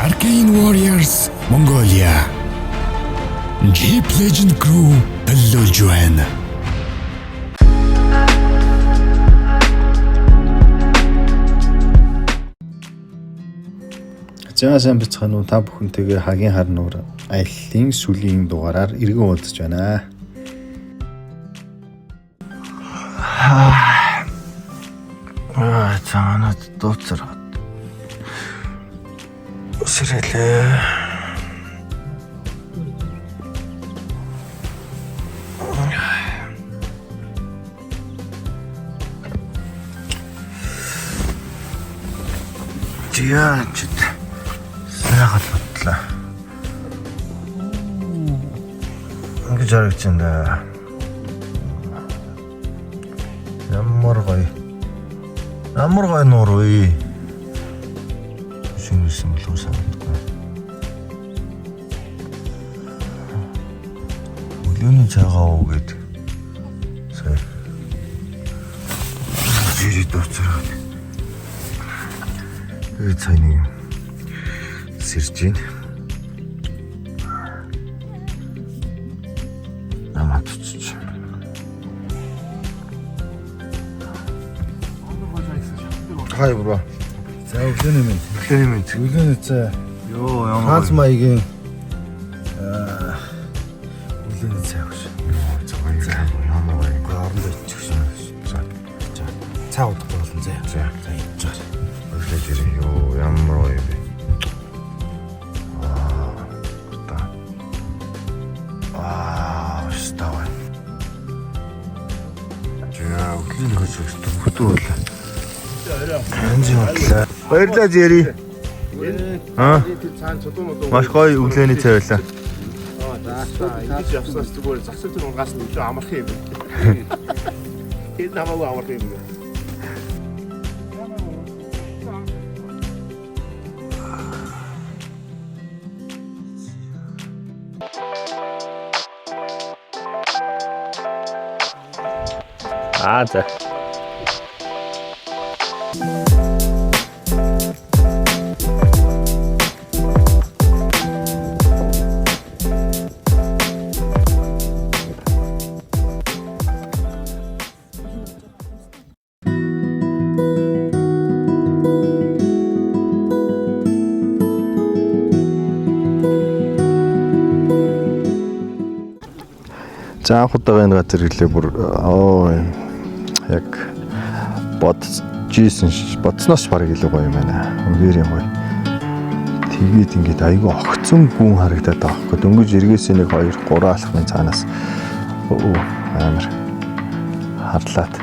Arcane Warriors Mongolia. Jeep Legend Crew төлөөлж байна. За сайн бацгаана уу, та бүхэнтэйгээ хагийн хар нуур аяллаа сүлийн дугаараар эргэн уулзаж байна. Аа, за манад дууцар. Сэрэлээ. Жиа чит. Сайхан бодлоо. Ингэж харагдаж байна да. Ямар гоё. Ямар гоё нуур вэ? Шингэсэн болов санагдахгүй. Өглөөний цайгаа уу гэд. Сая. Жирээ дууцраад. Тэгээд цай нэг юм сэрж гин. Намаа тучч. Хай бро. За өглөөний мэнд. Өглөөний мэнд. Өглөөний цай. Йоо, ямар Ганц маягийн өглөөний цай өгш. За баярлалаа. Ямар гоё. Гэхдээ орондоо ичих шин. За. За цай удахгүй болно зэ. За. За идэж байгаа. Баярлалаа жирээ. Йоо, ямар гоё юм бэ. Аа, та. Аа, става. Жаа, өглөөний хөш хөтөө болоо. Янз бодлоо. Баярлалаа Жери. Аа, маш гоё өглөөний цай байлаа. Ингэж явснаас зүгээр зах зээл унгаас нь илүү амархан юм байна. Тэр намайг амархан юм байна. Аа, за. За анх удаага энэ газар ирлээ, бүр оо яг бодож ийсэн бодсноос бараг илүү гоё юм байна. Үнэхээр юм гоё. Тэгээд ингээд айгүй огцон гүн харагдаад байгаа байхгүй. Дөнгөж эргээсээ 1 2 3 алхмын цаанаас өө амар харлаад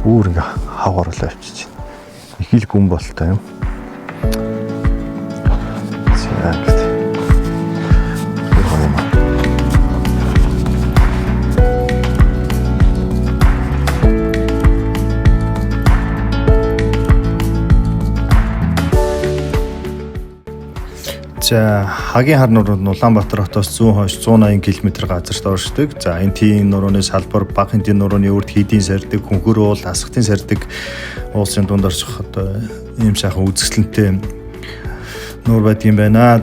бүр ингээ хав оруулаа авчиж байна. Их л гүн болтой юм. За ингээд. Гоё юм аа. За хагийн хар нуурууд нь Улаанбаатар хотоос зүүн хойш 180 км газарт оршдог. За энэ тийм нурууны салбар Бага хэнтийн нурууны үрд хийдийн сардаг, хөнхөр уул, асгатын сардаг уулсын дунд орчих одоо ийм сайхан үзэсгэлэнтэй нуур байдаг юм байна.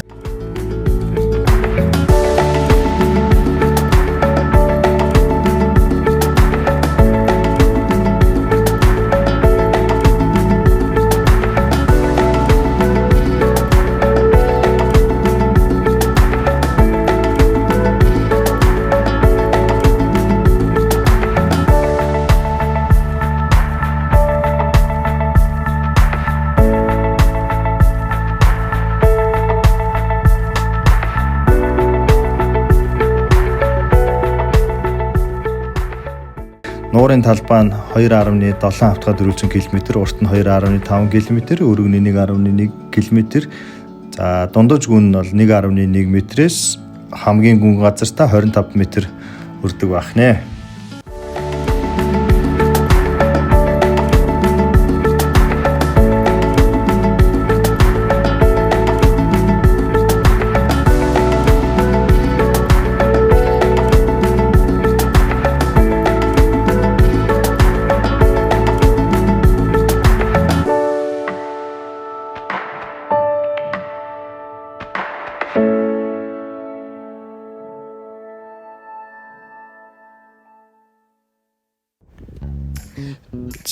Нуурын талбай нь 2.7 хавтгаа дөрвөлжин км, урт нь 2.5 км, өргөн нь 1.1 км. За дундаж гүн нь бол 1.1 метрээс хамгийн гүн газартаа 25 м өрдөг байх нэ.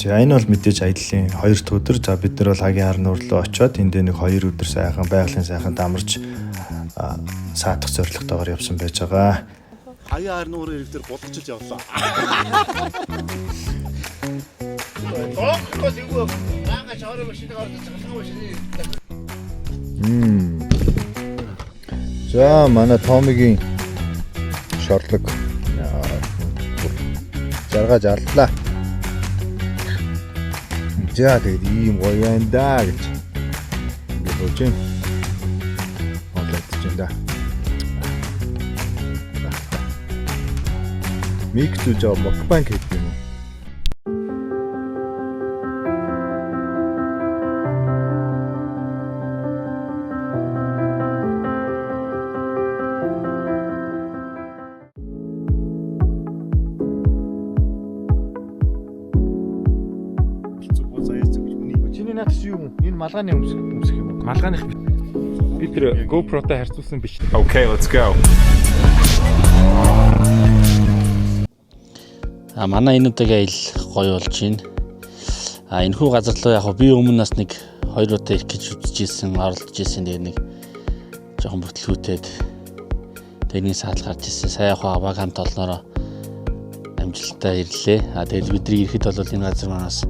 За энэ бол мэдээж аяллаа 2 дахь өдөр. За бид нар бол Хагийн хар нуур руу очиод эндээ нэг 2 өдөр сайхан байгалийн сайхан дамарч саадах зорилготойгоор явсан байж байгаа. Хагийн хар нуурын ирэг дээр гулгачилж явлаа. За манай Томигийн шорлог жаргаж аллаа. За тэгээд ийм гоё юм да гэж ингээд бууж юм. Хоолойдож юм да. Мик зүүж байгаа мукбанг хийдэг юм уу? Чиний наад чи юу юм? Энэ малгааны өмсөх юм уу? Малгааных би тэр GoPro-той харьцуулсан биш. Okay, let's go. А манай энэ удаагийн аялал гоё болж байна. А энэхүү газар руу яг би өмнө нас нэг 2 удаа ирэх гэж үзчихсэн, оролдож ирсэн. Тэгээ нэг жоохон бүтлгүүтээд тэрний саадал гарч ирсэн. Сая яг аваа хамт олноороо амжилттай ирлээ. А тэгэл бидний ирэхэд бол энэ газар манаас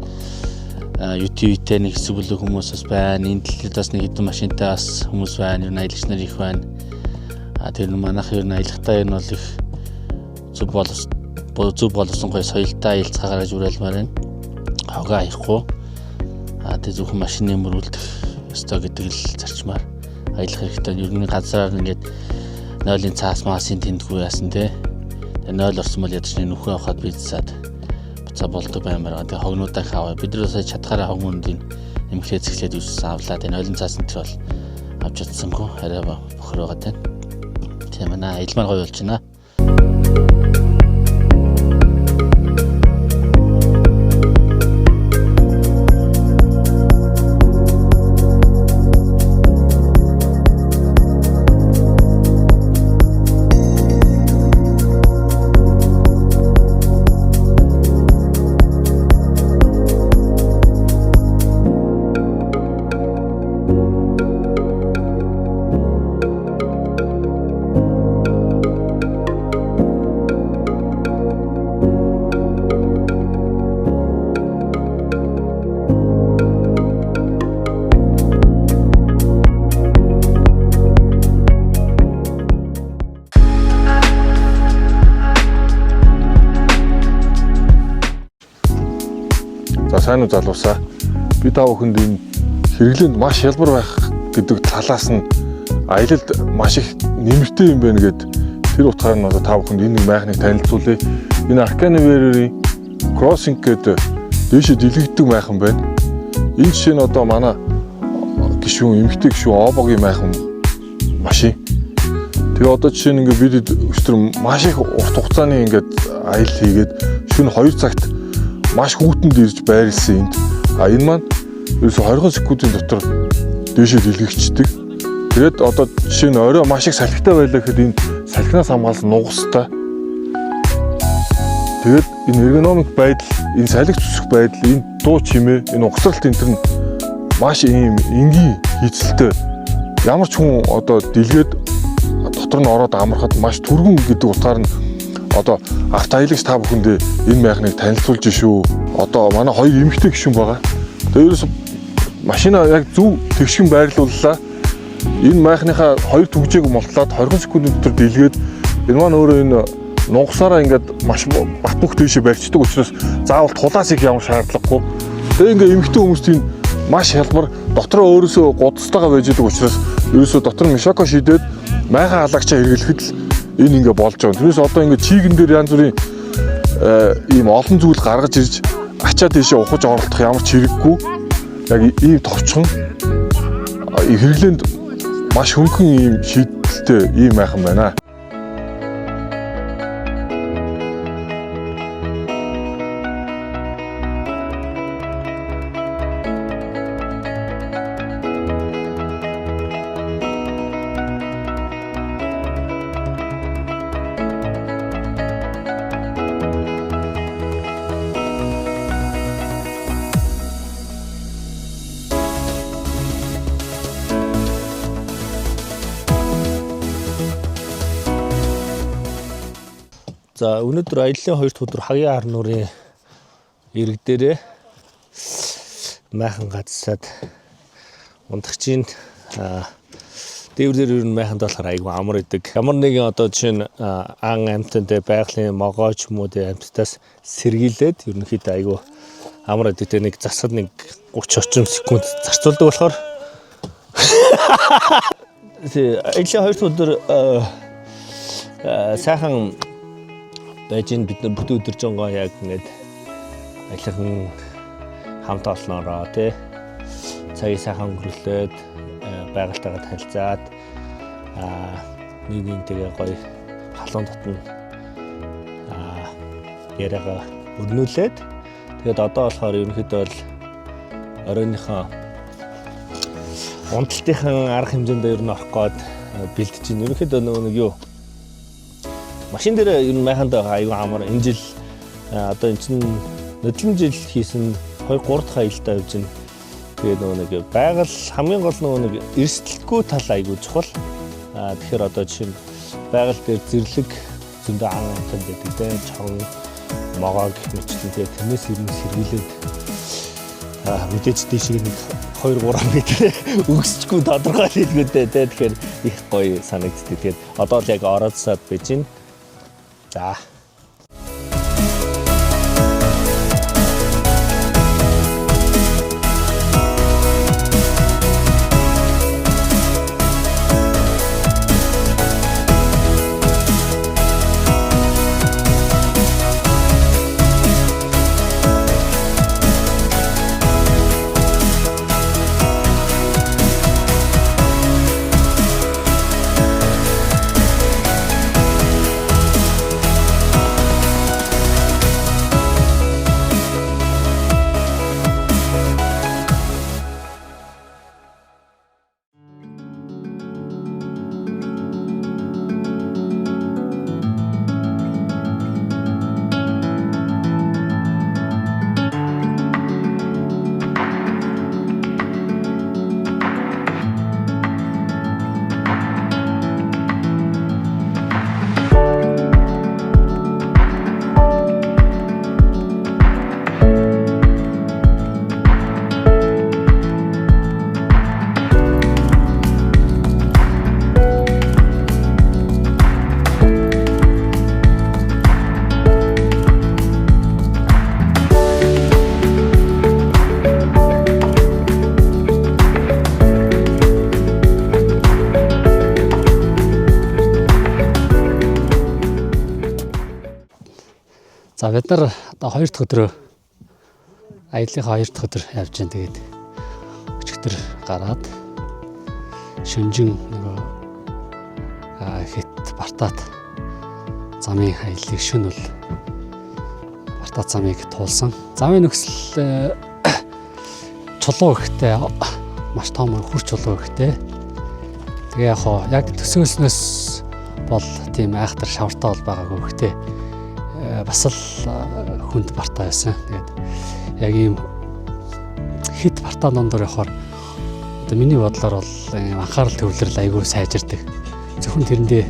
YouTube-тэй нэг хэсэг бүлэг хүмүүс бас байна. Энэ дэлхийд бас нэг хэдэн машинтай бас хүмүүс байна. Ер нь аялагч нар их байна. А тэр нь манайх ер нь аялахдаа ер нь бол их зөв боловсон гоё соёлтой аялцгаа гаргаж уриалмаар байна. Хогоо аяхгүй. А тэг зөвхөн машины мөрүүлдэх ёстой гэдэг л зарчмаар аялах хэрэгтэй. Ер нь газраар ингээд нойлын цаас маасын тэндгүй яасан те. Тэгээ нойл орсон бол ядч нөхөө авахад бизнесад буцаа болдог баймаар байгаа. Тэгээ хогнуудаа их аваа. Бид нар сая чадхаараа хогнуудыг нэмхлээ зэхлээд үүссэн авлаа. Тэгээ нойлын цаас энэ төр бол авч чадсангүй. Арай бохор байгаа тань. Тийм ээ. Аялмаар гоё болж байна. За сайн уу залуусаа. Би та бүхэнд энэ хэрэглээнд маш хялбар байх гэдэг талаас нь аялалд маш их нэмэртэй юм байна гэд тэр утгаар нь одоо та бүхэнд энэ нэг майхныг танилцуулъя. Энэ Arcana Warrior-ийн Crossing гэдэг дээшээ дэлгэгддэг майхан байна. Энэ жишээ нь одоо манай гишүүн, эмэгтэй гишүүн Обогийн майхан машин. Тэгээ одоо жишээ нь ингээд бид өчтөр маш их урт хугацааны ингээд аялал хийгээд шөнө 2 цагт маш хүүтэнд ирж байрлсан энд. А энэ маань ерөөсө 20 секундын дотор дээшээ дэлгэгчдэг. Тэгээд одоо жишээ нь орой маш их салхитай байлаа гэхэд энэ салхинаас хамгаалсан нугастай. Тэгээд энэ эргономик байдал, энэ салхи зүсэх байдал, энэ дуу чимээ, энэ угсралт энэ төр нь маш ийм энгийн хийцэлтэй. Ямар ч хүн одоо дэлгээд дотор нь ороод амрахад маш түргэн гэдэг утгаар нь одоо автоаялагч та бүхэндээ энэ майхныг танилцуулж шүү. Одоо манай хоёр эмэгтэй гишүүн байгаа. Тэгээ ерөөсө машина яг зөв тэгшгэн байрлууллаа. Энэ майхныхаа хоёр түгжээг молтлоод 20 секундын дотор дэлгээд энэ маань өөрөө энэ нугасаараа ингээд маш бат бөх тийшээ барьцдаг учраас заавал тулаас их ямар шаардлагагүй. Тэгээ ингээд эмэгтэй хүмүүст энэ маш хялбар дотроо өөрөөсөө гудастайгаа байж байгаа учраас ерөөсөө дотор нь мишоко шидээд майхан халагчаа хэрэглэхэд л энэ ингээ болж байгаа. Тэрнээс одоо ингээ чийгэн дээр янз бүрийн ийм олон зүйл гаргаж ирж ачаа тийшээ ухаж оролдох ямар ч хэрэггүй. Яг ийм товчхон хэрэглээнд маш хөнгөн ийм шийдэлтэй ийм майхан байна. За, өнөөдөр аяллаа хоёр дахь өдөр Хагийн хар нуурын эрэг дээрээ майхан газсаад унтах чинь. Дээвэр дээр ер нь майханд болохоор айгүй амар идэг. Ямар нэгэн одоо жишээ нь ан амьтантай, байгалийн могоо ч юм уу, тэ амьтдаас сэргийлээд ерөнхийдөө айгүй амар идэг. Тэ нэг засахад нэг 30 орчим секунд зарцуулдаг болохоор. Тэ аяллаа хоёр дахь өдөр сайхан байж ин. Бид нар бүтэн өдөржингөө яг ингээд аялхан хамт олноороо, тий, цагийг сайхан өнгөрүүлээд, байгальтайгаа танилцаад, нэг нэгнтэйгээ гоё халуун дотно яриагаа өрнүүлээд, тэгээд одоо болохоор ерөнхийдөө бол оройныхоо унталтынхан арга хэмжээнд ер нь орох гээд бэлдэж байна. Ерөнхийдөө нөгөө нэг юу, машин дээр ер нь майханд байгаа аюу амар. Энэ жил одоо эн чинь нодлон жил хийсэн 2 3 дахь аялалдаа явж байна. Тэгээ нөгөө нэг байгаль, хамгийн гол нөгөө нэг эрсдэлгүй тал айгүй чухал. Тэгэхээр одоо жишээ нь байгаль дээр зэрлэг зөндөө ан амтан байдаг, те, чон, могоо гэх мэтчлэн. Тэгээ тэрнээс ер нь сэргийлээд, мэдээж дээшээ нэг 2 3 м өгсөчгүй тодорхой хэлгүүдээ, те, тэгэхээр их гоё санагддаг. Тэгээд одоо л яг орооцоод байж байна. За. За, бид нар одоо хоёр дахь өдрөө, аяллахаа хоёр дахь өдөр явж байна. Тэгээд өчигдөр гараад шөнөжин нөгөө хэт бартаат замын аяллыг, шөнө бол бартаат замыг туулсан. Замын нөхцөл чулуу ихтэй, маш том хөр чулуу ихтэй. Тэгээ яг хоо яг төсөөлснөөс бол тийм айхтар шавартай бол байгаагүй, гэхдээ бас л хүнд бартаа байсан. Тэгээд яг ийм хэт бартаа дундуур явахаар одоо миний бодлоор бол анхаарал төвлөрөл айгүй сайжирдаг. Зөвхөн тэрэндээ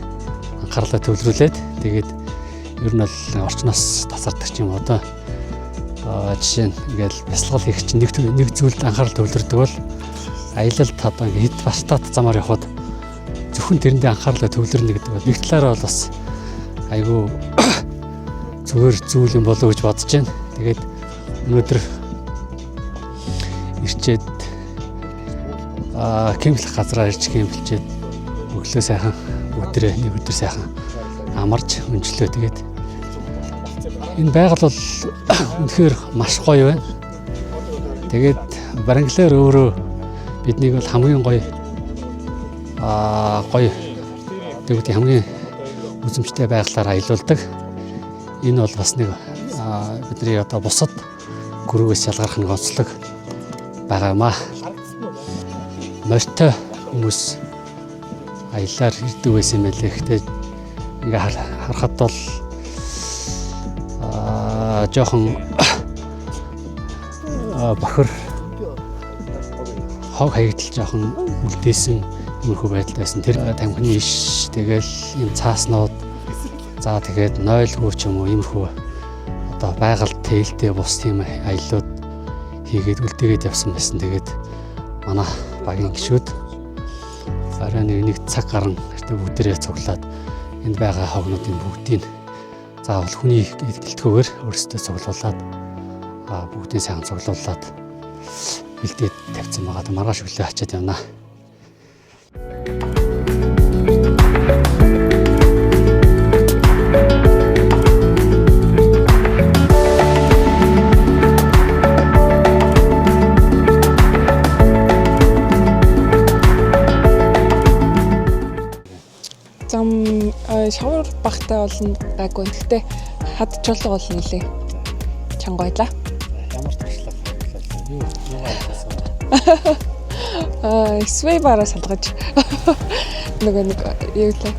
анхаарлаа төвлөрүүлээд, тэгээд ер нь бол орчноос тасардаг ч юм уу, одоо жишээ нь ингээл бясалгал хийх чинь нэг зүйлд анхаарал төвлөрдөг бол аялалд одоо ингээд хэт бартаат замаар явхад зөвхөн тэрэндээ анхаарлаа төвлөрнө гэдэг бол нэг талаараа бол бас айгүй зүгээр зүйл юм болов уу гэж бодож байна. Тэгээд өнөөдөр ирчээд camp лэх газараа ирж camp лчээд өглөө сайхан өдрөө нэг өдөр сайхан амарч өнчлөө. Тэгээд энэ байгаль бол үнэхээр маш гоё байна. Тэгээд Вранглер өөрөө биднийг бол хамгийн гоё гоё тэгвэл хамгийн үзэмжтэй байгалаар аялуулдаг. Энэ бол бас нэг бидний одоо бусад гүрүүгээс ялгарх нэг онцлог байгаа юм аа. Морьтой хүмүүс аяллаар ирдэг байсан юм байлээ. Гэхдээ ингээ харахад бол жоохон бохир хог хаягдал жоохон үлдээсэн иймэрхүү байдал байсан. Тэр тамхины иш, тэгэл юм цааснууд. За тэгээд нойлгүй ч юм уу иймэрхүү одоо байгаль тээлтэй бус тийм аяллууд хийгээд үлдээгээд явсан байсан. Тэгээд манай багийн гишүүд оройн нэг цаг гарan эртээ бүгдээрээ цуглаад энд байгаа хогнуудын бүгдийг заавал хүний гэлтгүүгээр өөрсдөө цуглуулад бүгдийг сайхан цуглуулад бэлдээд тавьсан байгаа. Маргааш өглөө ачаад явна. Зам шавар багтай болно гайгүй. Гэхдээ хад чулуу бол нэлээ чанга байлаа. Ямар туршлага байлаа? Юу юугаар Аа, sway bar-аа салгаж нөгөө нэг юу лээ.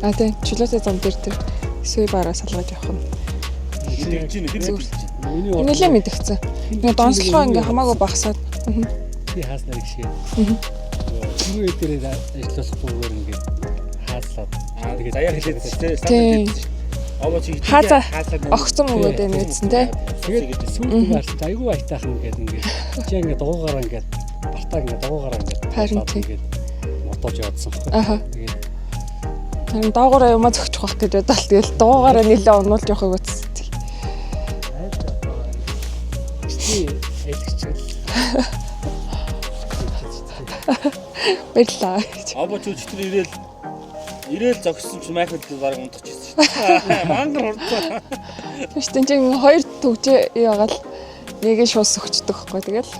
А тийм, чулуутай зам дээр тэр sway bar-аа салгаж явах нь. Нэлээ мэдгцэн. Нөгөө донслогоо ингээ хамаагүй багасаад. Би хааснаар их шиг. Юу дээр ажиллахгүйгээр ингээд хаазлаад. Тэгээд заяа хэлээд шүү дээ. Тийм. Овоо чи Хаазаа огцом өгөөд байна гэсэн тий. Тэгээд сүүлд гарсан чи айгүй аятайхан ингээд ингээд чи ингээд дугуугаараа ингээд бартаа ингээд дугуугаараа ингээд Харин тий. ингээд модож явуулсан байхгүй. Аха. Тэгээд Харин доогоороо юмаа зөгчих байх гэж бодоол тэгэл дуугаараа нэлээ унуулж явахыг үзсэн. чи аялагч л Баярлалаа гэж. Овоо чи өчтөр ирээл зогссон чи Майкл баг унтчихсан шүү дээ. Мангар хурдан. Тийш тэн чинь хоёр төгжээ ягаал нэг нь шууд сөхчдөг байхгүй тэгэл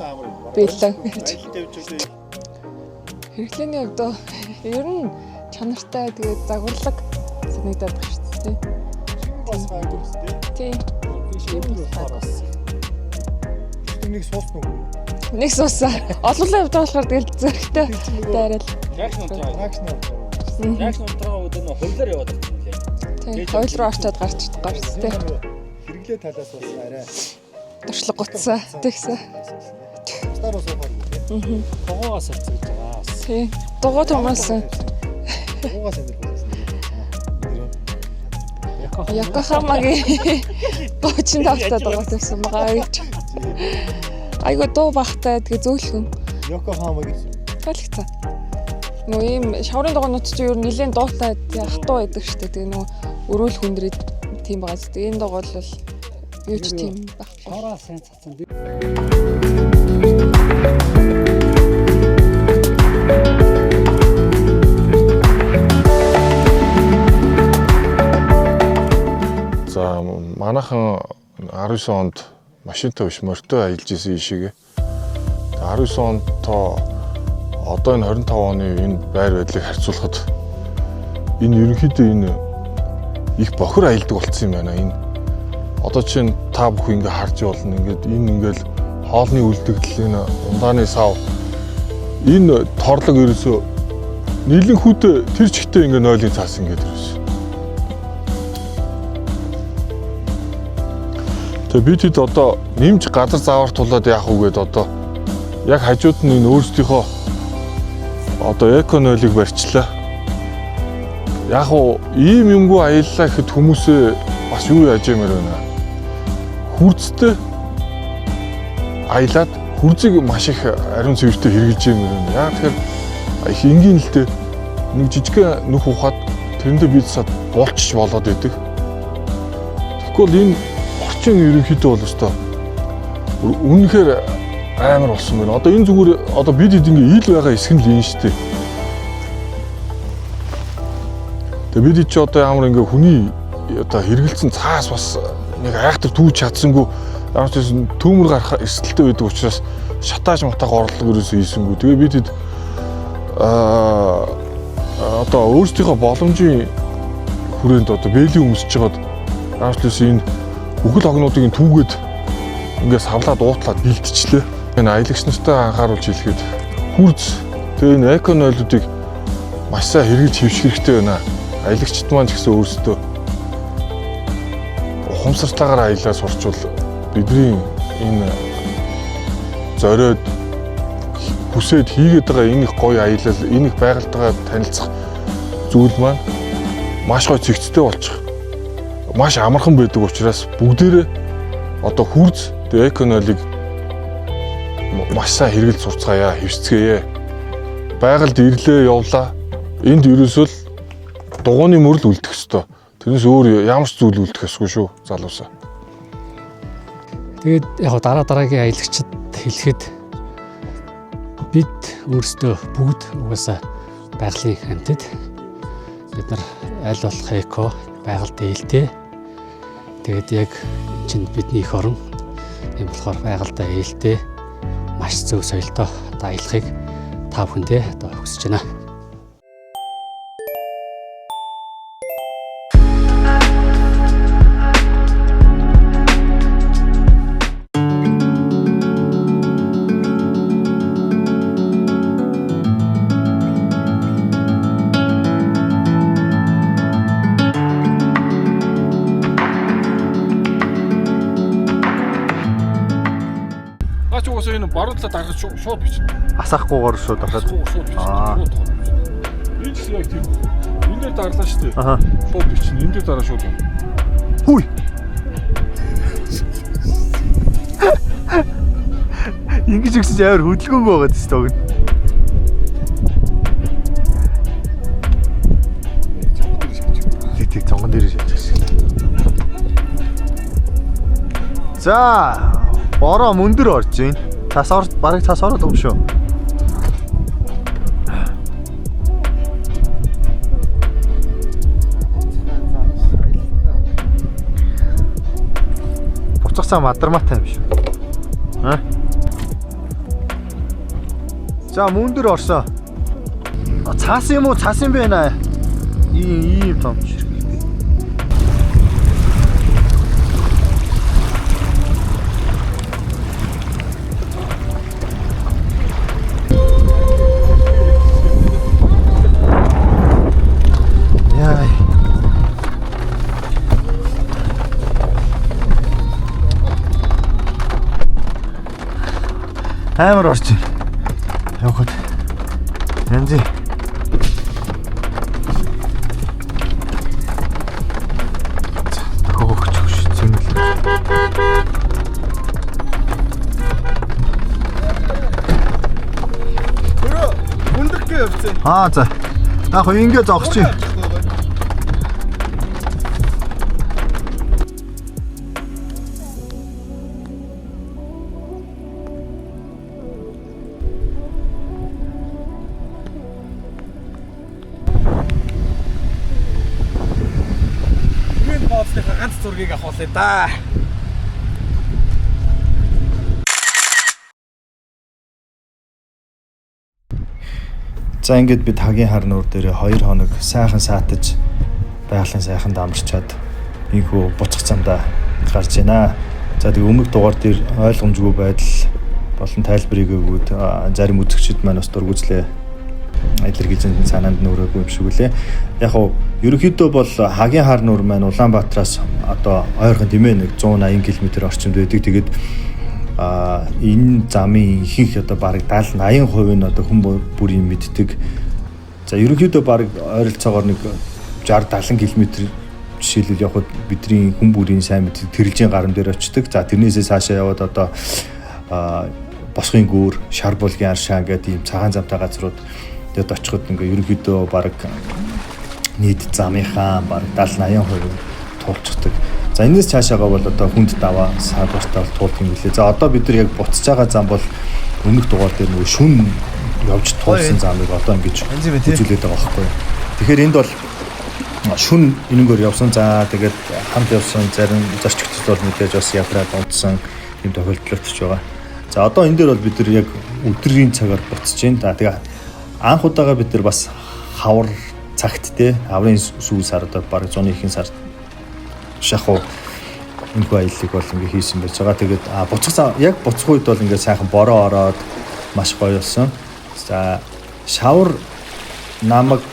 бэлэн гэж. Хэрэглээний хувьд ер нь чанартай тэгээд загварлаг санагдаад байна шүү дээ. Бас гайгүй үстэй. Тийм. биш юм болохоор бас Нэг суусан уу? Нэг суусан. Олуулаа явж байгаа болохоор тэгэл зөрөгтэй дайрал. Тракшн унтраа. Тракшн авдаг. Тракшн унтраа үүдэн хөлөөр яваад ирсэн юм лээ. Тийм. Хойл руу очиод гарч гарч тийм. Хэрэглээ талаас бас арай Туршлага гутсан. Тэгсэн. стар бас суухааргүй тийм. дугуугаас олцсон гэж байгаа бас. Тийм. Дугуй тумаасан. Дугуйгаас амьдрах байсан. Йокохамагийн 35 та дугуй тавьсан байгаа гэж. Айгу дуу бахтай тэгээ зөөлхөн. Йокохамагийн Таалагдсан. Нөө ийм шаврын дугуйнууд чинь ер нь нэлээд дуутай тэгээ хатуу байдаг шүү дээ. Тэгээ нөө өрөөл хүндрээд тийм байгаа зү. Энэ дугуй бол юу ч тийм байхгүй. Шороо сайн цацсан. За манайхан 19 онд машинтай биш морьтой аялж исэн ишигээ. 19 онд тоо одоо энэ 25 оны энэ байр байдлыг харьцуулахад энэ ерөнхийдөө энэ их бохир аялдаг болцсон юм байна. Энэ одоо чинь та бүхэн ингээ харж болно. Ингээд энэ ингээл хоолны үлдэгдэл энэ ундааны сав энэ торлог ерөөсөө нийлэн хүүтэ тэр чигтээ ингээ нойлын цаас ингээд ерөөсөө. Тэгээ би тэд одоо нэмж газар заавар тулаад яах вэ гэд одоо яг хажууд нь энэ өөрсдийнхөө одоо эко нойлыг барьчлаа. Яг уу ийм юмгүй аяллаа гэхэд хүмүүсээ бас юу яаж юмэр байна. Хүрцтэй аялаад хүрзийг маш их ариун цэвэртэй хэрэгжилж юмэр байна. Яг тэгэхээр их энгийн л дээ нэг жижигхэн нүх ухаад тэрэндээ би цаад булчж болоод идэг. Тэгэхгүй бол энэ орчин ерөнхийдөө бол өстой үнэхээр амар болсон байна. Одоо энэ зүгээр одоо бид хэд ингээ ил байгаа хэсэг нь л энэ шүү дээ. Тэгээ бид чи одоо ямар ингээ хүний одоо хэрэгэлцэн цаас бас нэг айхтар түүж чадсангүй ямар ч байсан төмөр гарах эрсдэлтэй байдаг учраас шатааж матаах орлого ерөөсөө хийсэнгүй. Тэгээ бид хэд аа одоо өөрсдийнхөө боломжийн хүрээнд одоо бэлийн өмсөж жагаад ямар ч байсан энэ бүхэл хогнуудыг нь түүгээд ингээ савлаад уутлаад бэлтчихлээ. Энэ аялагч нартай анхааруулж хэлэхэд хүрз тэгээ энэ эко нойлуудыг маш сайн хэрэгжилж хөвших хэрэгтэй байна. Аялагчд маань ч гэсэн өөрсдөө ухамсартайгаар аялаа сурчвал бидний энэ зориод хүсээд хийгээд байгаа энэ их гоё аялал, энэ их байгальтайгаа танилцах зүйл маань Маш гоё цэгцтэй болчих. Маш амархан байдаг учраас бүгдээрээ одоо хүрз тэгээ эконолыг маш сайн хэрэглэж сурцгаая, хэвсцгээе. Байгальд ирлээ явлаа. Энд ерөөсөө л дугуйны мөрөл үлдэх ёстой. Тэрнээс өөр ямар ч зүйл үлдэх ёсгүй шүү, залуусаа. Тэгээд яг дараа дараагийн аялагчид хэлэхэд бид өөрсдөө бүгд угаасаа байгалийн амьтад, бид нар аль болох эко байгальд ээлтэй. Тэгээд яг чинь бидний эх орон юм болохоор байгальдаа ээлтэй маш зөв соёлтой одоо аялахыг та бүхэндээ одоо хүсэж байна. Наа чи угаасаа энэ баруун талаа дарахад шууд бичнэ. Асаахгүйгээр шууд ороход. Шууд бичнэ. Шууд тоох. Энэ ч яг тийм. Энэ дээр дарлаа шүү дээ. Аха. Шууд бичнэ. Энэ дээр дараа шууд. Хүй. Ингэж өгсөн чи амар хөдөлгөөнгүй байгаа тест уг нь. Тэг тэг цонгон дээр шилжих шиг. За, бороо мөндөр орж байна. Цас ор бараг цас ороод юм шүү. Буцах цаа мадармаатай юм шүү. Аа. За мөндөр орсон. А, цаас юм уу? Цаас юм байна. Ийм ийм том ширхэг. Яа. Амар орж байна. Явхад янзын тохиогч өгш зэмлэл. Өрөө өндөр гээ явцсан. Аа за. Яг хөө ингэ зогсож байна. Түгээн бооцныхаа ганц зургийг авахлаа да. За ингээд бид хагийн хар нуур дээр 2 хоног сайхан саатаж байгалийн сайхан дамарчаад ийхүү буцах замдаа гарч байна. За тэг өмнөх дугаар дээр ойлгомжгүй байдал болон тайлбар өгөөд зарим үзэгчид маань бас дургүйцлээ илэрхийлж санаанд нүрээгүй юм шиг үлээ. Яг уу ерөнхийдөө бол хагийн хар нуур маань Улаанбаатараас одоо ойрхон тийм ээ нэг 180 км орчимд байдаг. Тэгээд энэ замын ихэнх одоо бараг 70 80% нь одоо хүн бүрийн мэддэг. За ерөнхийдөө бараг ойролцоогоор нэг 60 70 км жишээлбэл явхад бидний хүн бүрийн сайн мэддэг тэрэлжийн гарам дээр очдог. За тэрнээсээ цаашаа яваад одоо босхын гүүр, шар булгийн аршаан гэдэг ийм цагаан замтай газрууд тэгэд очиход ингээ ерөнхийдөө бараг нийт замынхаа бараг 70 80% туулчихдаг. За энэс цаашаага бол одоо хүнд даваа саадвартай бол туулдаг юм билээ. За одоо бид нар яг буцаж байгаа зам бол өмнөх дугаар дээр нөгөө шүн явж туулсан замыг одоо ингэж үзүүлээд байгаа байхгүй юу. Тэгэхээр энд бол шүн энэнгээр явсан. За тэгээд хамт явсан зарим зорчигчд бол мэдээж бас ядраад унтсан юм тохиолдол өтөж байгаа. За одоо энэ дээр бол бид нар яг өдрийн цагаар буцаж байна. За тэгээ анх удаага бид нар бас хавар цагт те аврын сүүл сар одоо бараг зуны ихэнх сар шахуу энэхүү аяллыг бол ингээ хийсэн байж байгаа. Тэгээд буцах яг буцах үед бол ингээ сайхан бороо ороод маш гоё болсон. За шавар намаг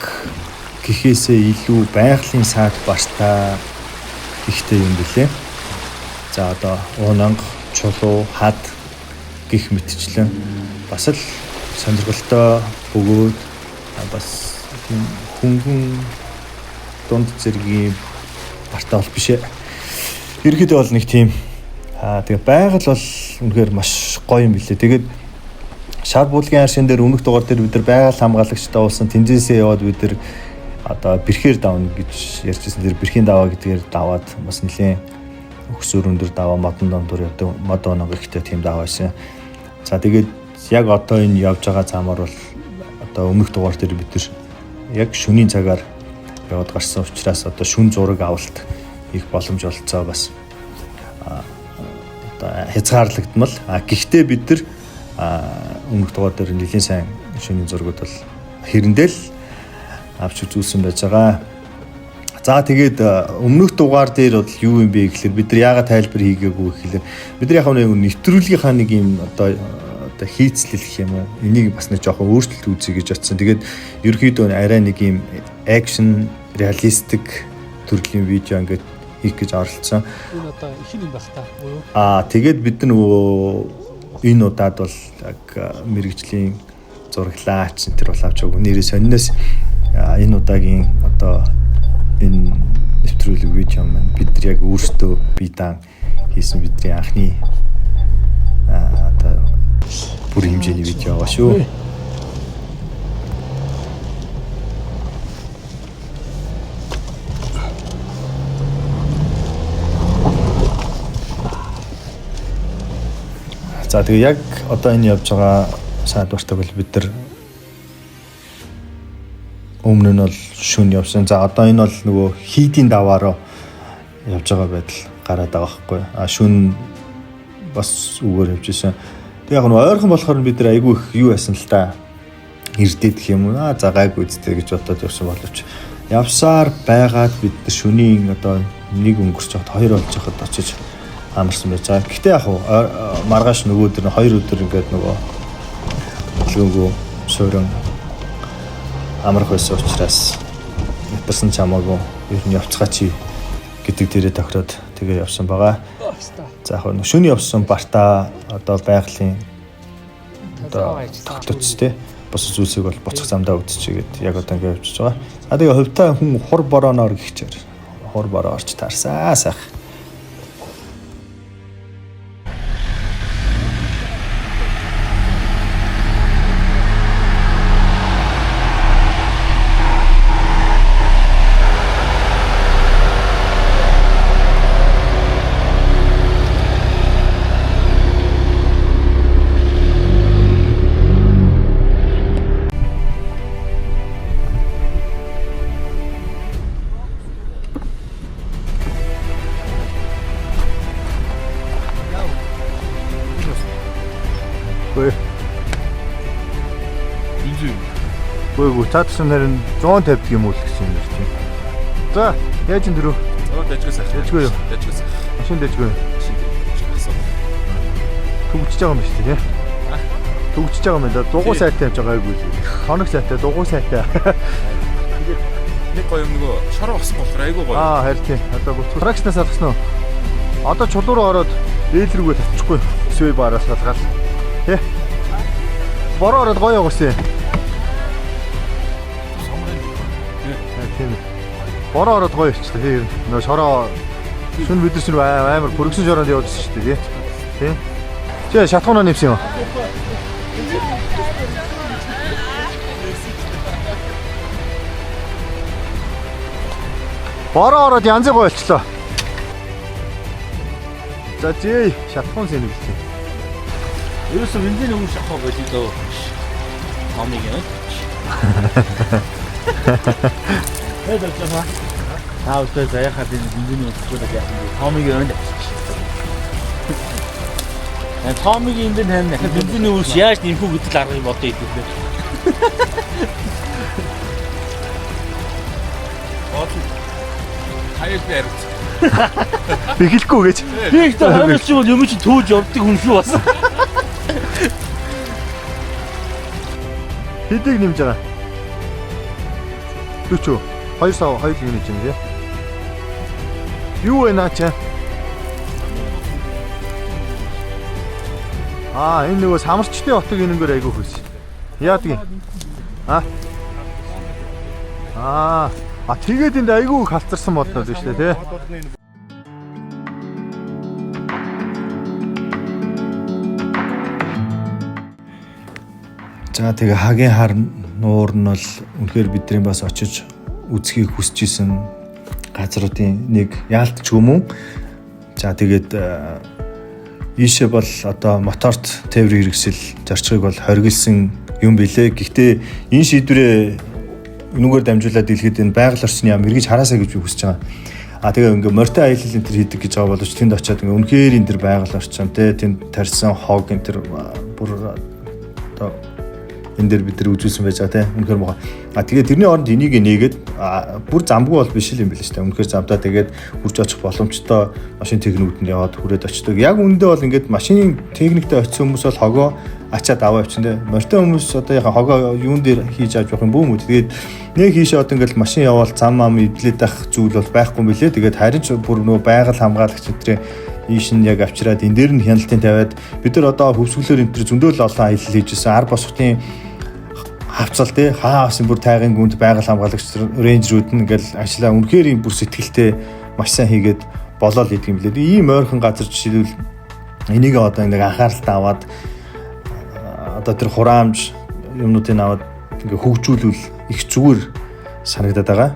гэхээсээ илүү байгалийн саад бартай ихтэй юм билээ. За одоо уунанга, чулуу, хад гих мэтчлэн бас л сонирхолтой бөгөөд бас тийм хөнгөн дунд зэргийн бартаа бол биш ээ. Ерөнхийдөө бол нэг тийм тэгээ байгаль бол үнэхээр маш гоё юм билээ. Тэгээд шар буулгын аршин дээр өмнөх дугаар дээр бид нар байгаль хамгаалагчтай уулсан тэнцээсээ яваад бид нар одоо бэрхээр давна гэж ярьжсэн. Тэр бэрхийн даваа гэдгээр даваад бас нэлээд өгсөр өндөр даваа модон дондор явдаг мод оног ихтэй тийм даваа байсан. За тэгээд яг одоо энэ явж байгаа замаар бол одоо өмнөх дугаар дээр бид нар яг шөнийн цагаар яваад гарсан учраас одоо шүн зураг авалт их боломж олцоо бас одоо хязгаарлагдмал. А гэхдээ бид нар өмнөх дугаар дээр нэлийн сайн шөнийн зургууд бол хэрэндээ л авч үзүүлсэн байж байгаа. За тэгээд өмнөх дугаар дээр бол юу юм бэ гэхэлэр бид нар яагаад тайлбар хийгээгүй гэхэлэр бид нар яг нэг нэвтрүүлгийнхаа нэг юм одоо хийцлэл гэх юм уу энийг бас нэг жоохон өөрчлөлт үзье гэж бодсон. Тэгээд ерөнхийдөө арай нэг юм акшн реалистик төрлийн видео ингээд хийх гэж оролцсон. Энэ одоо их юм байх та. Тэгээд бид нөгөө энэ удаад бол яг мэрэгжлийн зураглаач энэ төр бол авч байгаа. Нэрээ сонинос энэ удаагийн одоо энэ нэвтрүүлэг видео маань бид нар яг өөрсдөө бие даан хийсэн бидний анхны одоо бүр хэмжээний видео байгаа шүү. За тэгээ яг одоо энэ явж байгаа саадвартаг бол бид нар өмнө нь бол шүн явсан. За одоо энэ бол нөгөө хийдийн даваараа явж байгаа байдал гараад байгаа байхгүй. А шүн бас үгээр явж исэн. Тэг яг нөгөө ойрхон болохоор бид нар айгүй их юу яасан л та. Ирдээд гэх юм уу? За гайгүй үсттэй гэж бодоод явсан боловч явсаар байгаад бид нар шүнийн одоо нэг өнгөрч явахад хоёр болж явахад очиж амарсан байж байгаа. Гэхдээ яг маргааш нөгөөдөр нь 2 өдөр ингээд нөгөө хөдөлгөөнгөө суурин амрах байсан учраас ятарсан ч хамаагүй ер нь явцгаа чи гэдэг дээрээ тохироод тэгээ явсан байгаа. За яг нь шөнө явсан бартаа одоо байгалийн одоо тогтоц тий бус зүйлсийг бол буцах замдаа үзчихгээд яг одоо ингээд явчихж байгаа. А тэгээ хувьтай хүн хур борооноор гихчээр хур бороо орч таарсаа сайх. Үгүй цаадсан нэр нь 150 юм уу л гэсэн юм чинь. За, яаж энэ дөрөв? Оо дажгүй сайхан. Дажгүй юу? Дажгүй сайхан. Машин дажгүй юу? Машин дажгүй асуу. Төгжиж байгаа юм биш үү, тий? Төгжиж байгаа юм байна да. Дугуй сайтай явж байгаа айгүй л. Тоног сайтай, дугуй сайтай. Тэгээд нэг гоё юм нөгөө шороо болсон болохоор айгүй гоё. Аа, харин тий. Одоо буцах. Тракшнаас алгасан уу? Одоо чулуу руу ороод ээл рүүгээ татчихгүй. Свей бараас салгаал. Тий. Бороо ороод гоё явуулсан. Тийм. Бороо ороод гоё болчихлоо тий. Нөө шороо шүн бид нар амар пүргсэн шороонд явуулсан шүү дээ тий. Тий. Чи шатхуунаа нэмсэн юм. Бороо ороод янзын гоё болчихлоо. За чи шатхуун сэнэглэж. Ерөөсөө бензин өмнө шатхуу гэж лөө. Томыг юм. Тэгээд авчихсан. Та өстөө заяахаар энэ бензиний үзэхгүй яах юм бэ? Томыг өнд авчих. Томыг энэ дээр тань бензиний үйлс яаж нэмэх үү гэдэг л арга юм бодоо идэв. Хаяад би хариуц. Бэхлэхгүй гэж. Би их та чи бол юм чи төөж явдаг хүн шүү бас. Хэдийг нэмж байгаа? 40. 2 сав 2 юм нэмж байна тий. Юу вэ наа чи? Аа, энэ нөгөө самарчдын отог энэнгээр айгүй хөөс. Яадаг юм? Аа. Аа, А тэгээд энд айгүй их халцарсан моднууд байна шүү дээ, тий. За тэгээ хагийн хар нуур нь бол үнэхээр бидний бас очиж үзхийг хүсэж исэн газруудын нэг яалтч юм уу. За тэгээд ийшээ бол одоо моторт тээврийн хэрэгсэл зорчгийг бол хоригдсан юм билээ. Гэхдээ энэ шийдвэрээ энүүгээр дамжуулаад дэлхийд энэ байгаль орчны яам эргэж хараасаа гэж би хүсэж байгаа. А тэгээ ингээ морьтой аялал энэ төр хийдэг гэж байгаа боловч тэнд очиад ингээ үнэхээр энэ төр байгаль орчин те тэнд тарьсан хог энэ төр бүр одоо энэ дээр бид нар үзүүлсэн байж байгаа тийм үнэхээр муухай. А тэгээд тэрний оронд энийг нээгээд бүр замгүй бол биш л юм билээ шүү дээ. Үнэхээр замдаа тэгээд хүрч очих боломжтой машин техникүүд нь яваад хүрээд очдог. Яг үүндээ бол ингээд машины техниктэй очисон хүмүүс бол хогоо ачаад аваа явчихна тийм. Морьтой хүмүүс одоо яхаа хогоо юун дээр хийж авч явах юм бүү мүү. Тэгээд нэг хийшээ одоо ингээд машин яваал зам ам эвдлээд ах зүйл бол байхгүй юм билээ. Тэгээд харин ч бүр нөгөө байгаль хамгаалагч өдрийн ийш нь яг авчираад энэ дээр нь хяналтын тавиад бид нар одоо хөвсгөлөөр энэ төр зөндөл олон аялал хийжсэн. Ар босготын хавцал тий хаа авсан бүр тайгын гүнд байгаль хамгаалагч рейнжерүүд нь ингээл ажиллаа үнэхээр юм бүр сэтгэлтэй маш сайн хийгээд болоод идэг юм лээ. Ийм ойрхон газар жишээлбэл энийг одоо нэг анхааралтай аваад одоо тэр хураамж юмнуудыг аваад ингээ хөгжүүлвэл их зүгээр санагдаад байгаа.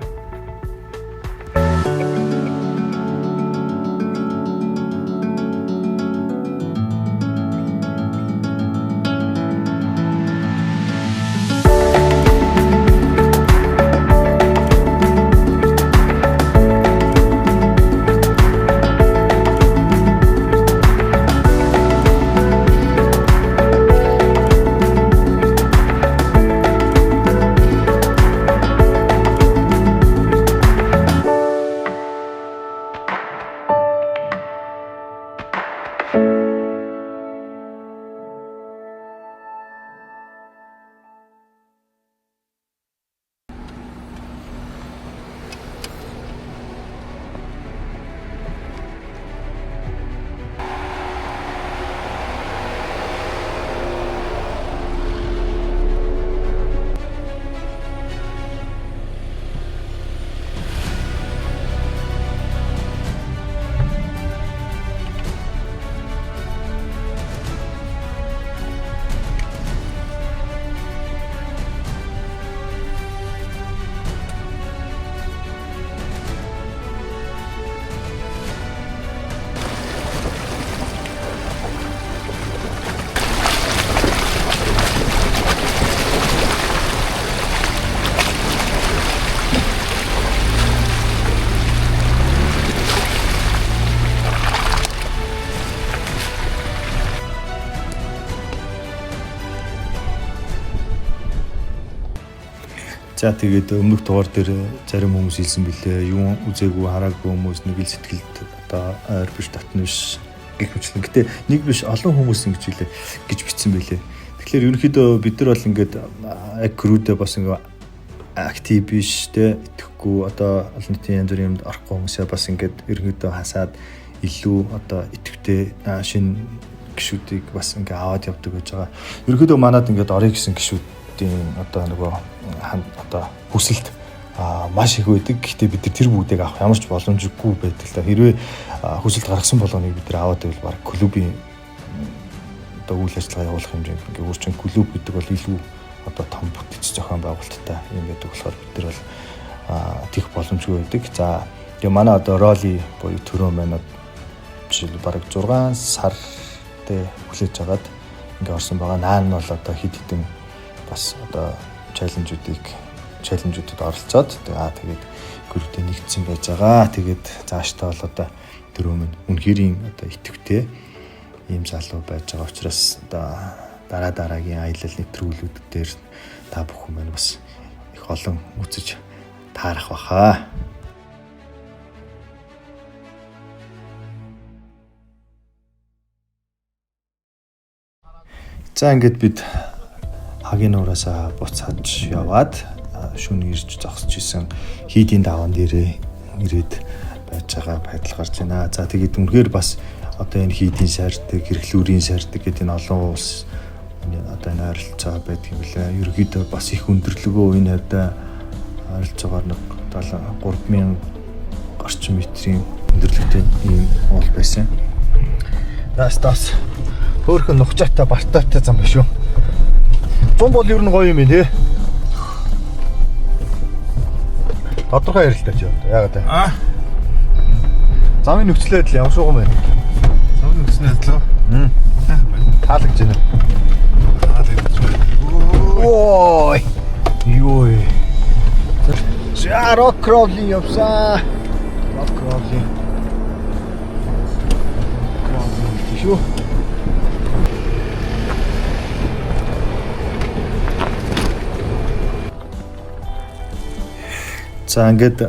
За тэгээд өмнөх дугаар дээр зарим хүмүүс хэлсэн билээ. Юун үзээгүй хараагүй хүмүүс нэг л сэтгэлд одоо ойр биш татна биш гэх мэтлэн. Гэтэ нэг биш олон хүмүүс ингэж хэлээ гэж бичсэн билээ. Тэгэхээр ерөнхийдөө бид нар бол ингээд яг крүүдээ бас ингээд актив биш те итгэхгүй одоо олон нийтийн янз бүрийн юмд орохгүй хүмүүсээ бас ингээд ерөнхийдөө хасаад илүү одоо идэвхтэй шинэ гишүүдийг бас ингээд аваад явдаг гэж байгаа. Ерөнхийдөө манад ингээд орё гэсэн гишүүдийн одоо нөгөө одоо хүсэлт маш их байдаг. Гэхдээ бид тэр бүгдийг авах ямар ч боломжгүй байдаг л та. Хэрвээ хүсэлт гаргасан болгоныг бид нар аваад байвал баг клубын одоо үйл ажиллагаа явуулах хэмжээнд ингээ өөрчн клуб гэдэг бол илүү одоо том бүтэц зохион байгуулалттай юм байдаг болохоор бид нар бол тийх боломжгүй байдаг. За тэгээ манай одоо роли буюу төрөө маань жишээл бараг 6 сар тэ хүлээж агаад ингээ орсон байгаа. Наан нь бол одоо хэд хэдэн бас одоо челленжүүдэд оролцоод тэгээд групптэй нэгдсэн байж байгаа. Тэгээд цаашдаа бол одоо дөрөв минь үнэхэрийн одоо идэвхтэй ийм залуу байж байгаа учраас одоо дараа дараагийн аялал нэвтрүүлгүүд дээр та бүхэн маань бас их олон үзэж таарах баха. За ингээд бид хагийн нуураас буцааж яваад шөнө ирж зогсож исэн хийдийн даваан дээрээ ирээд байж байгаа байдал гарч байна. За тэгээд үнэхээр бас одоо энэ хийдийн сардаг, хэрэглүүрийн сардаг гэдэг энэ олон улс одоо энэ ойролцоо байдаг юм лээ. Ерөнхийдөө бас их өндөрлөгөө энэ хавьда ойролцоогоор нэг 3000 орчим метрийн өндөрлөгтэй ийм уул байсан. Даас даас. Хөөхөн нухчаатай бартаатай зам биш үү? Зам бол ер нь гоё юм тий. Тодорхой ярилтаа чи одоо яагаад вэ? Аа. Замын нөхцөл байдал ямар шууган байна? Замын нөхцөл байдал уу? Таалагдж байна. Таалагдж байна. Ой. Йой. За rock crawling явсан. Rock crawling. Crawling шүү. За ингээд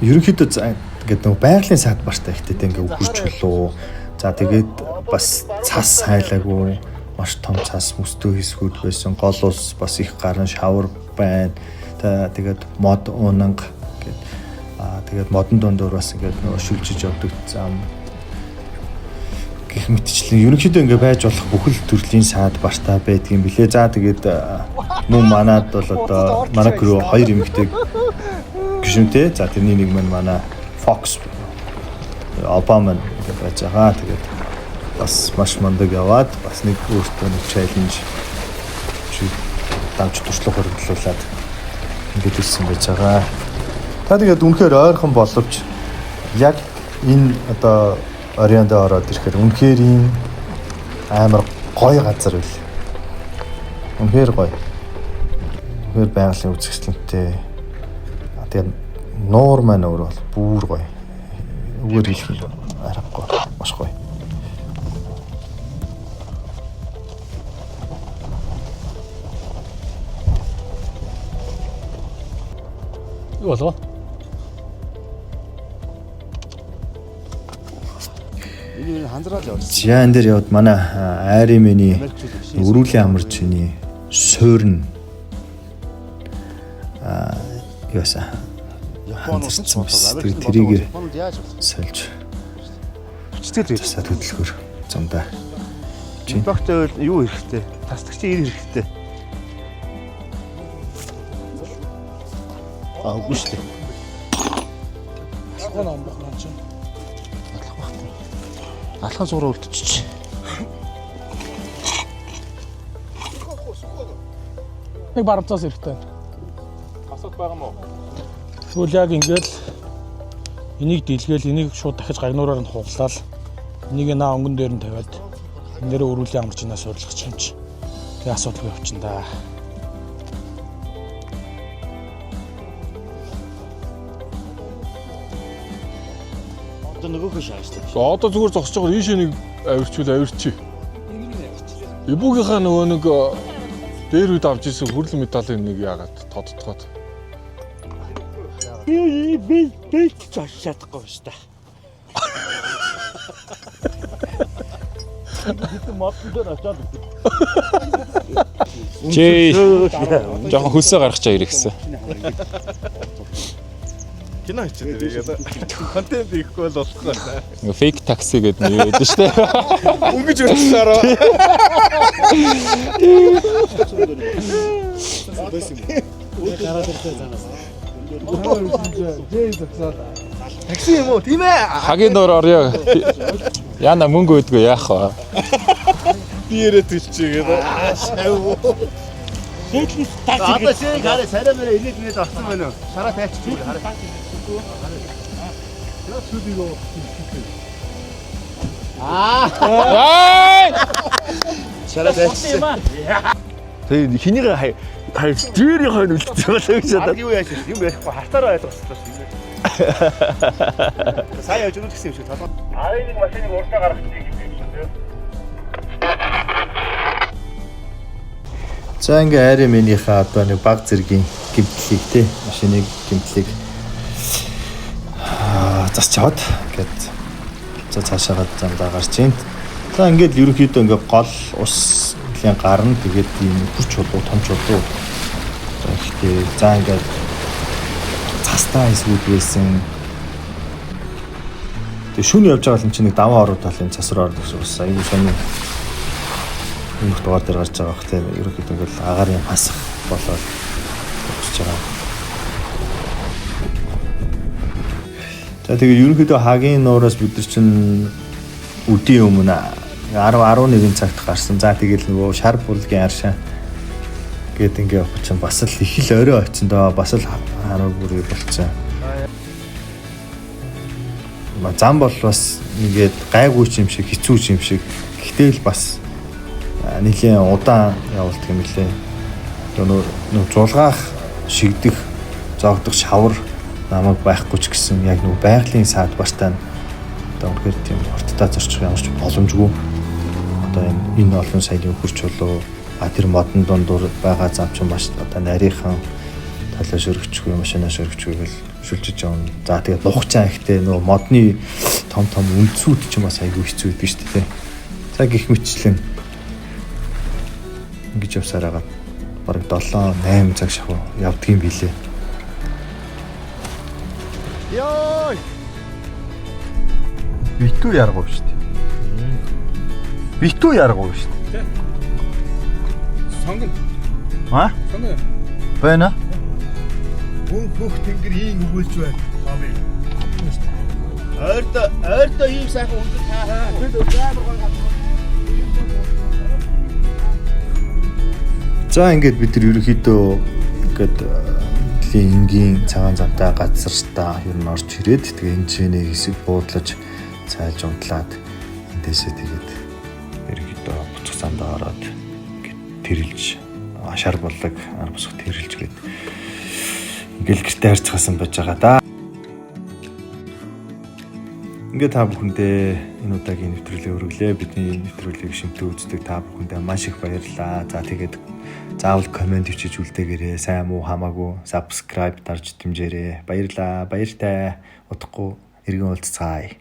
ерөнхийдөө за ингээд нөгөө байгалийн сад бартай ихтэй ингээд үхэрч чулуу. За тэгээд бас цас хайлаагүй маш том цас мөстөө хэсгүүд байсан. Гол ус бас их гарan шавар байна. Тэгээд мод унанга гээд тэгээд модон дундуур бас ингээд нөгөө шүлжиж явдаг зам гэх мэтчлэн ерөнхийдөө ингээ байж болох бүхэл төрлийн саад бартаа байдгийн билээ. За тэгээд мөн манад бол одоо манай crew хоёр эмэгтэй гишүүнтэй. За тэрний нэг мань манай Fox Обама ингээ байж байгаа. Тэгээд бас маш мундаг яваад бас нэг өөртөө нэг challenge давж туршлага хуримтлуулад ингээд ирсэн байж байгаа. Та тэгээд үнэхээр ойрхон боловч яг энэ одоо Орионд ороод ирэхээр үнэхээр ийм амар гоё газар байл. Үнэхээр гоё. Үнэхээр байгалийн үзэсгэлэнтэй. Тэгээд нуур маань өөр бол бүр гоё. Үгээр хэлэх юм аргагүй. Маш гоё. Юу болов? Энэ ханзраал явуулсан. За энэ дээр яваад манай Айрын миний өрүүлийн амарч чиний суурн юуса Япон улс ханзарсан болоод бас. Америк Тэрийг Японд яаж болсон? сольж Хүчтэй зүйл. засаад хөдөлгөөр замдаа. Импакт байвал юу хэрэгтэй? Тасдагчийн ир хэрэгтэй. Аа үгүй шүү дээ. Алхах нь амбах маань чинь. Алхах бах. Алхах зураа үлдчихэж. Нэг барамцаас хэрэгтэй. Асуудал байгаа мó? Тэгвэл яг ингээл энийг дийлгээл энийг шууд дахиж гагнуураар нь хуглаал энийг наа өнгөн дээр нь тавиад энэ дээрээ өрүүлийн амарч инаа суурлах юм чи. Тэгээ асуудалгүй явчихна да. Одоо нөгөөхөө шааштай. Одоо зүгээр зогсож байгаа ийшээ нэг авирчвал авирчи. Ибүгийнхаа нөгөө нэг дээр үед авч ирсэн хүрлэн медалийн нэг яагаад тодтгоод. Би би би ч очиж чадахгүй байна шүү дээ. Чи жоохон хөлсөө гаргах чаа ирэх гэсэн. Кино хийчихээ тэгээд контент хийхгүй бол болохгүй байна. Ингээ fake taxi гэдэг нэг байдаг шүү дээ. Өнгөж өртсөөрөө. Такси юм уу? Тийм ээ. Хагийн дор орё. Яна мөнгө өгдгөө яах вэ? Би яриад төлчихье гэдэг. Одоо шиг хараа царай мэрэ инээд инээд орсон байна уу? Шараа тайчих хараа. Аа! Шараа тайчих. Тэгээ хэнийг хай дээрийн хойно үлдсэн болоо гэж Арга юу яаж юм ярихгүй хартаараа ойлгосон шүү дээ. Сая явж өгөх гэсэн юм шиг толгой. Арын нэг машиныг урдаа гаргачих юм шиг тийм. За ингээ Айрын минийхээ одоо нэг баг зэргийн гимтлийг те машиныг гимтлийг засч аваад ингээд за цаашаагаа замдаа гарч ийн. За ингээд ерөнхийдөө ингээ гол ус нэлийн гарна. Тэгээд ийм хүч чулуу, том чулуу ихтэй. За ингээд цастай хэсгүүд байсан. Тэгээ шүн явж байгаа юм чинь нэг даван орууд бол энэ цас руу ордог гэсэн бас аюу сони өмнөх дугаар дээр гарч байгаа бах тийм ерөнхийдөө ингээл агаарын хасах болоод өгч байгаа. За тэгээ ерөнхийдөө хагийн нуураас бид нар чинь үдийн өмнө 10 11 цагт гарсан. За тэгэл нөгөө шар булгийн аршаа гээд ингээ явах чинь бас л их л орой очсон доо, бас л 10 бүрий болцсон. Зам бол бас ингээд гайгүй ч юм шиг, хэцүү ч юм шиг. Гэхдээ л бас нэлийн удаан явуулдаг юм лээ. Одоо нөө зулгаах, шигдэх, зоогдох шавар намайг байхгүй ч гэсэн яг нөгөө байгалийн саад бартай нь одоо үнэхээр тийм хурдтай зорчих ямар ч боломжгүй. Одоо энэ олон саяны хөрч чулуу тэр модон дундуур байгаа зам чинь маш одоо нарийнхан талаа шөрөгчгүй, машинаа шөрөгчгүй гэл шүлжиж явна. За тэгээд нухчаа ихтэй нөгөө модны том том үнцүүд чинь бас айгүй хэцүү байдаг шүү дээ. За гих мэтчлэн ингэж явсаар хагаад бараг 7 8 цаг шахуу явдгийн билээ. Йой. Битүү яргуу шүү дээ. Битүү яргуу шүү дээ. Сонгон. А? Сонгон. Байна. Мөн бүх тэнгэр ийн өгүүлж байна. Ойрдоо ойрдоо ийм сайхан өндөр таа. За ингээд бид нар ерөнхийдөө ингээд нэлийн энгийн цагаан замтай газартаа ер нь орж ирээд тэгээ энэ чэнэ хэсэг буудлаж цайлж унтлаад эндээсээ тэгээд ерөнхийдөө буцах замдаа ороод ингээд тэрэлж шар булаг ар босох тэрэлж гээд ингээл гэртээ харьцгаасан байж байгаа да. Ингээд та бүхэндээ энэ удаагийн нэвтрүүлгийг өргөлээ. Бидний нэвтрүүлгийг шимтэн үздэг та бүхэндээ маш их баярлалаа. За тэгээд заавал комент бичиж үлдээгээрэй. Сайн муу хамаагүй subscribe дарж дэмжээрэй. Баярлалаа. Баяртай. Удахгүй эргэн уулзцаая.